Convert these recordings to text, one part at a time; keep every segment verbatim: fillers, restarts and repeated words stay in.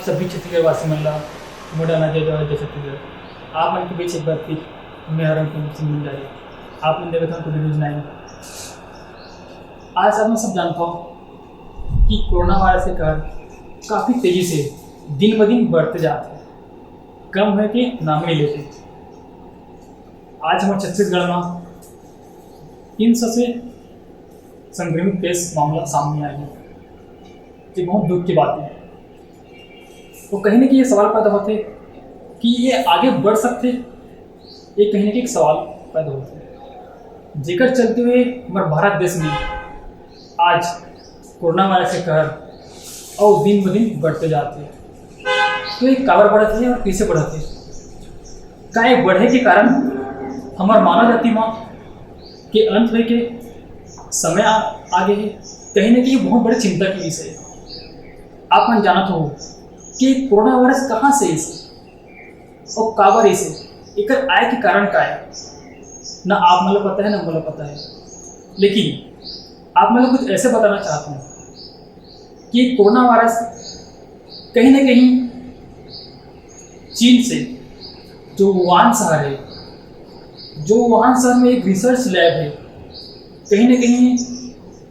सभी छत्तीसगढ़ वासी मन ला मोर डाहर जय जोहार, जय छत्तीसगढ़। आप मन के बीच एक बार फिर मैं हरन कुलदीप सिंह भंडारी। आप मन देखत हव टुडे न्यूज़ नाइन। आज आप मन सब जानत हव कि कोरोना वायरस के कहर काफ़ी तेजी से दिन ब दिन बढ़ते जात हे, कम होए के नाम नहीं लेते। आज हमर छत्तीसगढ़ में तीन सौ से संक्रमित केस मामला सामने आए हे, ये बहुत दुख की बात है। तो कहीं ना कहीं ये सवाल पैदा होते कि ये आगे बढ़ सकते, ये कहीं ना कहीं एक सवाल पैदा होते, जेकर चलते हुए हमारे भारत देश में आज कोरोना वायरस के कहर और दिन ब दिन बढ़ते जाते हैं। तो ये काबर बढ़त है और कैसे बढ़त है? का ये बढ़े के कारण हमार मानव जाति में के अंत होए के समय आ, आ गए है? कहीं ना कहीं बहुत बड़ी चिंता की विषय है। आप मन जानत हो कि कोरोना वायरस कहाँ से इसे और काबर इसे, एकर आए के कारण का है, ना आप मन ला पता है, ना मोला पता है। लेकिन आप मन ला कुछ ऐसे बताना चाहता हूँ कि कोरोना वायरस कहीं ना कहीं चीन से, जो वुहान शहर है, जो वुहान शहर में एक रिसर्च लैब है, कहीं ना कहीं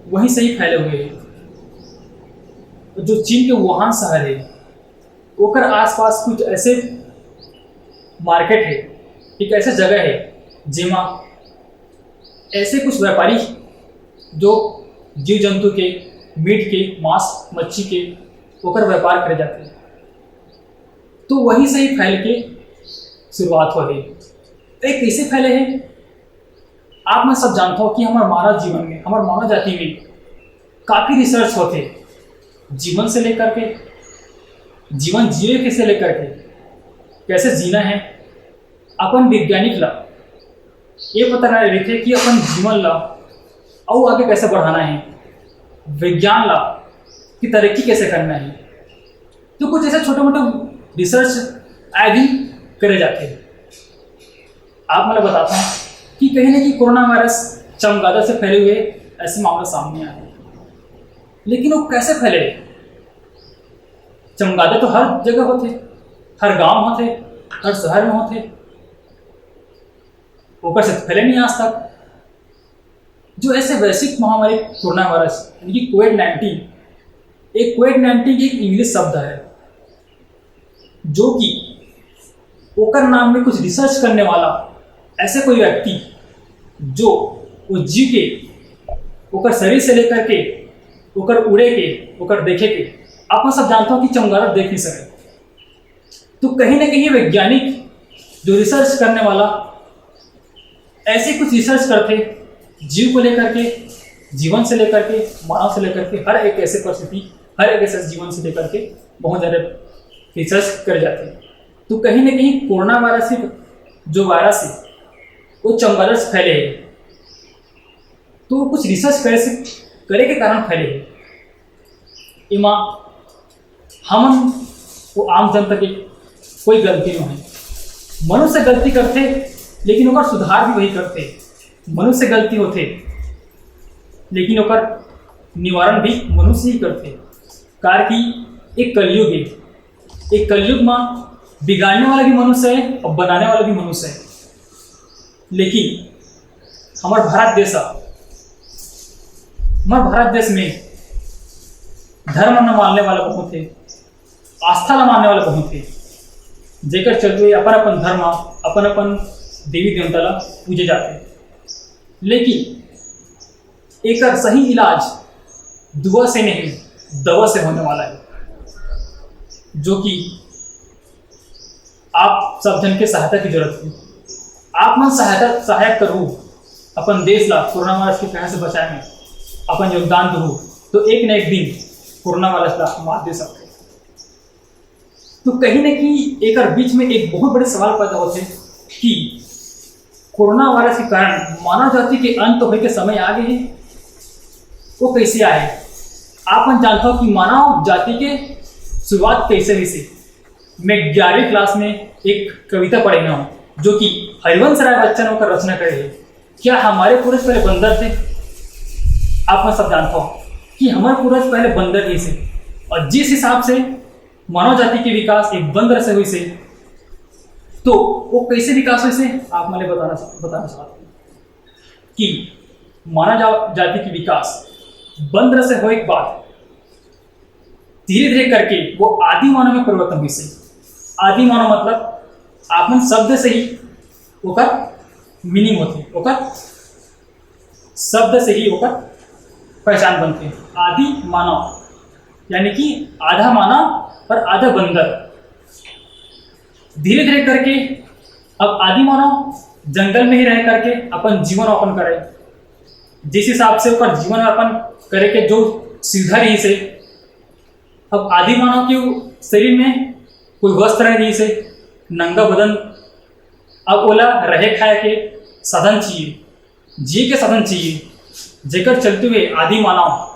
वहीं से ही फैले हुए हैं। जो चीन के वुहान शहर है, ओकर आसपास कुछ ऐसे मार्केट है, एक ऐसे जगह है, जेमा ऐसे कुछ व्यापारी जो जीव जंतु के, मीट के, मांस मच्छी के, ओकर व्यापार करे जाते हैं। तो वहीं से ही फैल के शुरुआत हो रही। तो ये कैसे फैले है? आप मन सब जानते हो कि हमारे मानव जीवन में, हमारे मानव जाति में काफ़ी रिसर्च होते, जीवन से लेकर के, जीवन जिए के से लेकर के कैसे जीना है, अपन वैज्ञानिक ला ये पता रहे रहिथे कि अपन जीवन ला अउ आगे कैसे बढ़ाना है, विज्ञान ला की तरक्की कैसे करना है। तो कुछ ऐसे छोटे मोटे रिसर्च आए दिन करे जाते हैं। आप मतलब बताता हूँ कि कहीं ना कहीं कोरोना वायरस चमगादड़ से फैले हुए ऐसे मामला सामने आए, लेकिन वो कैसे फैले? चमगादड़ तो हर जगह होते, हर गांव होते, हर शहर में होते, ओकर से फैले नहीं आज तक। जो ऐसे वैश्विक महामारी कोरोना वायरस यानी कि कोविड नाइन्टीन, एक कोविड नाइन्टीन एक इंग्लिश शब्द है, जो कि ओकर नाम में कुछ रिसर्च करने वाला ऐसे कोई व्यक्ति जो वो जी के, ओकर शरीर से लेकर के ओकर उड़े के, ओकर देखे के, आप सब जानते हो कि चमगादड़ देख नहीं सके। तो कहीं ना कहीं वैज्ञानिक जो रिसर्च करने वाला ऐसे कुछ रिसर्च करते, जीव को लेकर के, जीवन से लेकर के, मानव से लेकर के, हर एक ऐसे परिस्थिति, हर एक ऐसे जीवन से लेकर के बहुत ज़्यादा रिसर्च करे जाते हैं। तो कहीं ना कहीं कोरोना वायरस ही जो वायरस है वो चमगादड़ से फैले है। तो वो कुछ रिसर्च करे से, करे के कारण फैले है। इमा हमन वो आम जनता के कोई गलती नहीं है। मनुष्य गलती करते, लेकिन ओकर सुधार भी वही करते। मनुष्य गलती होते, लेकिन ओकर निवारण भी मनुष्य ही करते। कार कि एक कलयुग है, एक कलयुग में बिगाड़ने वाला भी मनुष्य है और बनाने वाला भी मनुष्य है। लेकिन हमार भारत देश, हमार भारत देश में धर्म न मानने वाला बहुत है, आस्था ला मानने वाला बहुत है, जेकर चलते अपन अपन धर्म, अपन अपन देवी देवता ला पूजे जाते हैं। लेकिन एकर सही इलाज दुआ से नहीं, दवा से होने वाला है, जो कि आप सब जन के सहायता की जरूरत है। आप मन सहायता, सहायक करू अपन देश ला कोरोना वायरस के कहर से बचाए में अपन योगदान दू, तो एक न एक दिन कोरोना वायरस ला मात दे सकते। तो कहीं ना कहीं एकर बीच में एक बहुत बड़े सवाल पैदा होते कि कोरोना वायरस के कारण मानव जाति के अंत होए के समय आ गए है, वो कैसे आए? आप मन जानते हो कि मानव जाति के शुरुआत कैसे हुई से? मैं ग्यारहवीं क्लास में एक कविता पढ़े ना हूँ, जो कि हरिवंश राय बच्चन ओकर रचना करे है। क्या हमारे पूर्वज पहले बंदर थे? आप मन सब जानते हो कि हमारे पूर्वज पहले बंदर ही थे, और जिस हिसाब से मानव जाति के विकास एक बंदर से होइसे, तो वो कैसे विकास होइसे, आप मन ल बताना बताना चाहत हूँ कि मानव जा, जाति के विकास बंदर से होए के बाद धीरे धीरे करके वो आदि मानव में परिवर्तन होइसे। आदि मानव मतलब आप मन शब्द से ही ओकर मीनिंग होथे, ओकर शब्द से ही ओकर पहचान बनथे। आदि मानव यानी कि आधा मानव और आधा बंदर। धीरे धीरे करके अब आदि मानव जंगल में ही रह करके अपन जीवन यापन करे, जिस हिसाब से ओकर जीवन यापन करे के जो सुविधा रहिसे, अब आदि मानव के शरीर में कोई वस्त्र नहीं रहिसे, नंगा बदन। अब ओला रहे खाए के साधन चाहिए, जिए के साधन चाहिए, जेकर चलते हुए आदि मानव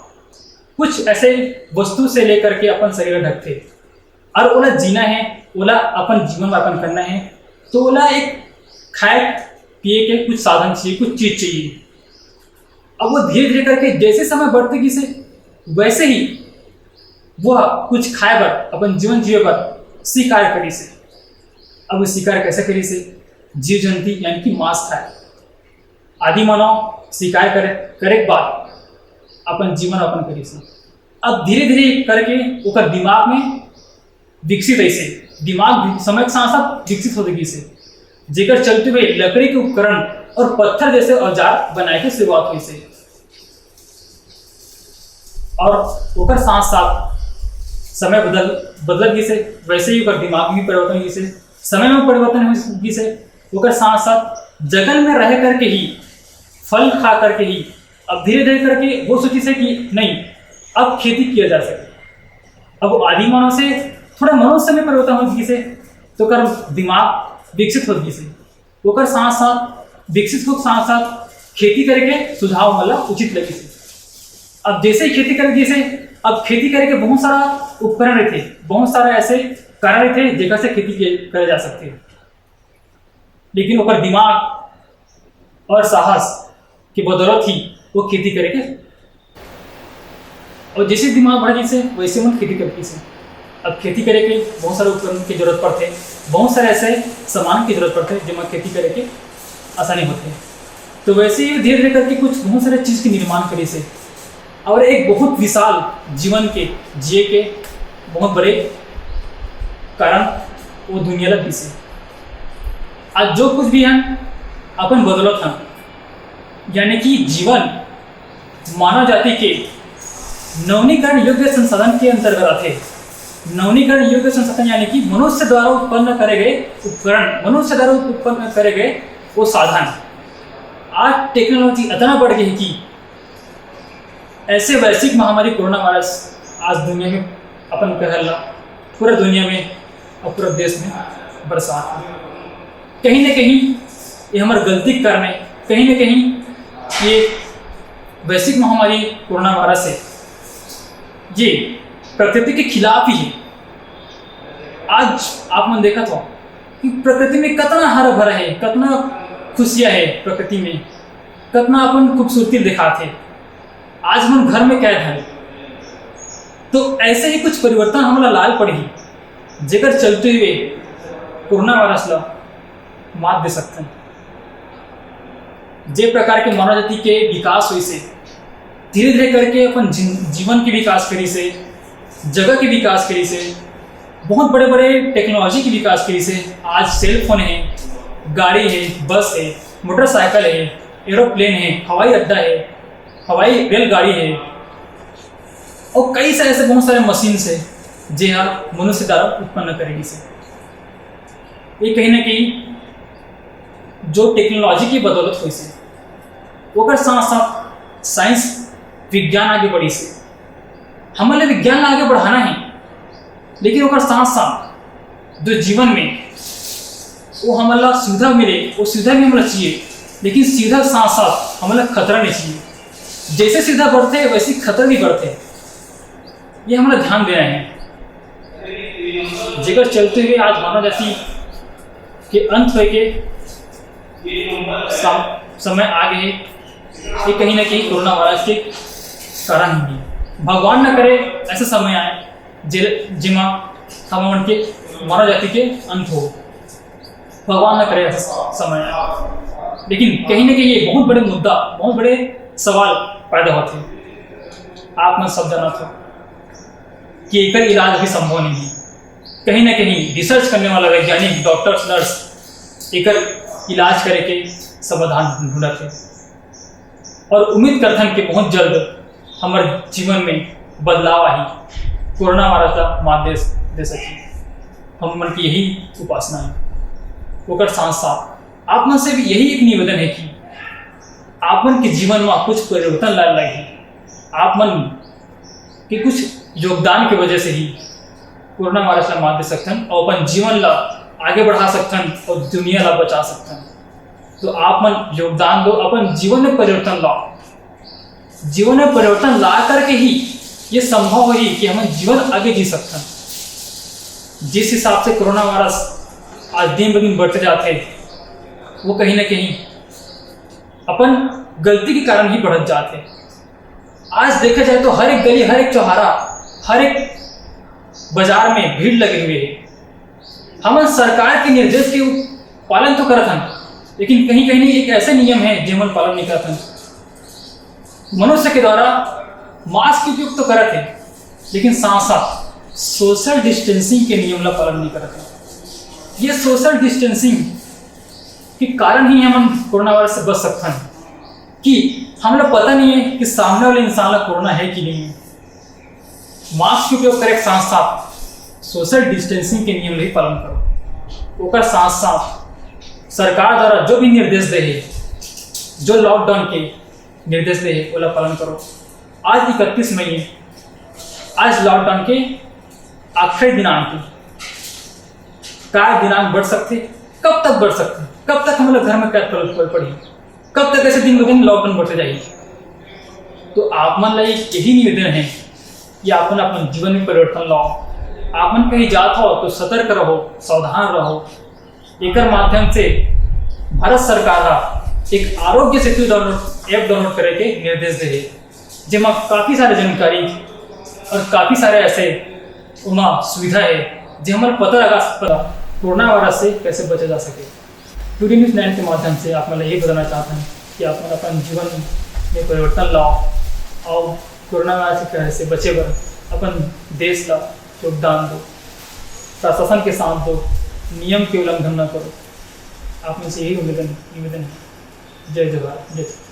कुछ ऐसे वस्तु से लेकर के अपन शरीर ढकथे और ओला जीना है, ओला अपन जीवन यापन करना है, तो ओला एक खाए पिए के कुछ साधन चाहिए, कुछ चीज चाहिए। अब वो धीरे धीरे करके जैसे समय बढ़ते गिसे, वैसे ही वह कुछ खाए बर, अपन जीवन जिए बर शिकार करिसे। अब वो शिकार कैसे करिसे? जीव जंतु यानी कि मांस खाए। आदि मानव शिकार करे करे के बाद अपन जीवन यापन करिसे। अब धीरे धीरे करके ओकर दिमाग में विकसित होइसे, दिमाग भी समय के साथ साथ विकसित होते गिसे, जेकर चलते हुए लकड़ी के उपकरण और पत्थर जैसे औजार बनाए के शुरुआत होइसे। और ओकर साथ साथ समय बदल बदलत गिसे, वैसे ही ओकर दिमाग में परिवर्तन गिसे, समय में परिवर्तन हो गिसे। ओकर साथ साथ जंगल में रह करके ही, फल खा करके ही अब धीरे धीरे करके वो सोचिसे कि नहीं, अब खेती किया जा सके। अब वो आदि मानव से थोड़ा मनुष्य में परिवर्तन हो गिसे, तो ओकर दिमाग विकसित हो गिसे। ओकर साथ साथ, विकसित हो साथ साथ खेती करे के सुझाव मतलब उचित लगिसे। अब जैसे ही खेती करे गिसे, अब खेती करे के बहुत सारा उपकरण रहिथे, बहुत सारा ऐसे कारण रहिथे जेकर से खेती के करे जा सकथे। लेकिन ओकर दिमाग और साहस के बदौलत ही वो खेती करे के, और जैसे दिमाग बढ़ गिसे, वैसे मन खेती करे गिसे। अब खेती करे के बहुत सारे उपकरण की जरूरत पड़थे, बहुत सारे ऐसे सामान की जरूरत पड़थे, जेमा खेती करे के आसानी होथे। तो वैसे ही धीरे धीरे करके कुछ बहुत सारे चीज के निर्माण करिसे, और एक बहुत विशाल जीवन के जिए के बहुत बड़े कारण वो दुनिया ला दिसे। आज जो कुछ भी हम अपन बदौलत हन, यानी कि जीवन मानव जाति के नवीनीकरण योग्य संसाधन के अंतर्गत आथे। नवीनीकरण योग्य संसाधन यानी कि मनुष्य द्वारा उत्पन्न करे गए उपकरण, मनुष्य द्वारा उत्पन्न करे गए वो साधन। आज टेक्नोलॉजी इतना बढ़ गई है कि ऐसे वैश्विक महामारी कोरोना वायरस आज दुनिया में अपन कहर ला पूरा दुनिया में और पूरा देश में बरसात है। कहीं ना कहीं ये हमारे गलती के कारण है, कहीं ना कहीं ये वैश्विक महामारी कोरोना वायरस है, ये प्रकृति के खिलाफ ही है। आज आप मन देखत हो कि प्रकृति में कितना हरा भरा है, कितना खुशियां है प्रकृति में, कितना अपन खूबसूरती दिखात है। आज हम घर में कैद हैं, तो ऐसे ही कुछ परिवर्तन हमला लाल पड़ही, जेकर चलते हुए कोरोना वायरस ला मात दे सकथन। जे प्रकार के मानव जाति के विकास होइसे, धीरे धीरे करके अपन जिन-, जीवन के विकास करिसे, जगह के विकास करिसे, बहुत बड़े बड़े टेक्नोलॉजी के विकास करिसे। आज सेलफोन है, गाड़ी है, बस है, मोटरसाइकिल है, एरोप्लेन है, हवाई अड्डा है, हवाई रेलगाड़ी है, और कई सारे ऐसे बहुत सारे मशीन से जे हा मनुष्य द्वारा उत्पन्न करे गिसे। ये कहीं ना कहीं जो टेक्नोलॉजी की बदौलत होइसे, ओकर साथ साथ साइंस, विज्ञान आगे बढ़िसे। हमन ला विज्ञान ला आगे बढ़ाना है, लेकिन ओकर साथ साथ जो जीवन में वो हमन ला सुविधा मिले, वो सुविधा भी हमन ला चाहिए, लेकिन सुविधा के साथ साथ हमन ला खतरा नहीं चाहिए। जैसे सुविधा बढ़थे, वैसे खतरा भी बढ़थे। ये हमन ला ध्यान देना है, जेकर चलते हुए आज मानव जाति के अंत होए के सम-, समय आ गए। ये कहीं ना कहीं कोरोना वायरस के कारण ही है। भगवान न करे ऐसा समय आए जे-, जेमा हमन के मानव जाति के अंत हो। भगवान न करे ऐसा समय आए। लेकिन कहीं ना कहीं ये बहुत बड़े मुद्दा, बहुत बड़े सवाल पैदा होते हैं। आप मन सब जानत हो कि एकर इलाज भी संभव नहीं है। कहीं ना कहीं रिसर्च करने वाला वैज्ञानिक, डॉक्टर्स, नर्स एकर इलाज करे के समाधान ढूंढत है। और उम्मीद करथन कि बहुत जल्द हमर जीवन में बदलाव आही, कोरोना वायरस ला मात दे, दे सकी। हम मन की यही उपासना है। ओकर साथ साथ आप मन से भी यही एक निवेदन है कि आप मन के जीवन में कुछ परिवर्तन ला लाही। आप मन के कुछ योगदान के वजह से ही कोरोना वायरस ला मात दे सकथन और अपन जीवन ला आगे बढ़ा सकथन और दुनिया ला बचा सकथन। तो आप मन योगदान दो, अपन जीवन में परिवर्तन लाओ। जीवन में परिवर्तन ला करके ही ये संभव होही कि हमन जीवन आगे जी सकथन। जिस हिसाब से कोरोना वायरस आज दिन ब दिन बढ़ते जाते, वो कहीं ना कहीं अपन गलती के कारण ही बढ़त जाते। आज देखा जाए तो हर एक गली, हर एक चौहारा, हर एक बाजार में भीड़ लगे हुए है। हमन सरकार के निर्देश के पालन तो करत हन, लेकिन कहीं कहीं एक ऐसे नियम है जे हमन पालन नहीं करत हन। मनुष्य के द्वारा मास्क के उपयोग तो करत है, लेकिन साथ साथ सोशल डिस्टेंसिंग के नियम ला पालन नहीं करत है। ये सोशल डिस्टेंसिंग के कारण ही हमन कोरोना वायरस से बच सकथन कि हमला पता नहीं है कि सामने वाले इंसान ला कोरोना है कि नहीं है। मास्क के उपयोग करे के साथ साथ सोशल डिस्टेंसिंग के नियम ला भी पालन करो। ओकर साथ साथ सरकार द्वारा जो भी निर्देश दे है, जो लॉकडाउन के निर्देश दे है, ओला पालन करो। आज इकतीस मई है, आज लॉकडाउन के आखिरी दिनांक है। का दिनांक बढ़ सकते, कब तक बढ़ सकते, कब तक हम लोग घर में कैद पड़ पड़ पड़ी, कब तक ऐसे दिन ब दिन लॉकडाउन बढ़ते जाएगी? तो आप मन ला एक यही निवेदन है कि आप मन अपन जीवन में परिवर्तन लाओ। आप मन कहीं जात हो तो सतर्क रहो, सावधान रहो। एकर माध्यम से भारत सरकार हा एक Aarogya Setu download, app download करे के निर्देश दे है, जेमा काफ़ी सारे जानकारी और काफ़ी सारे ऐसे ओमा सुविधा है जे हमर पता लगा सकता कोरोना वायरस से कैसे बचा जा सके। टुडे न्यूज़ नाइन के माध्यम से आप मन ला ये बताना चाहत हन कि आप मन अपन जीवन में परिवर्तन लाओ और कोरोना वायरस से कैसे बचे बर अपन देश ला योगदान दो, प्रशासन के साथ दो, नियम के उल्लंघन न करो। आप मन से यही निवेदन निवेदन है। जय जोहार, जय छत्तीसगढ़।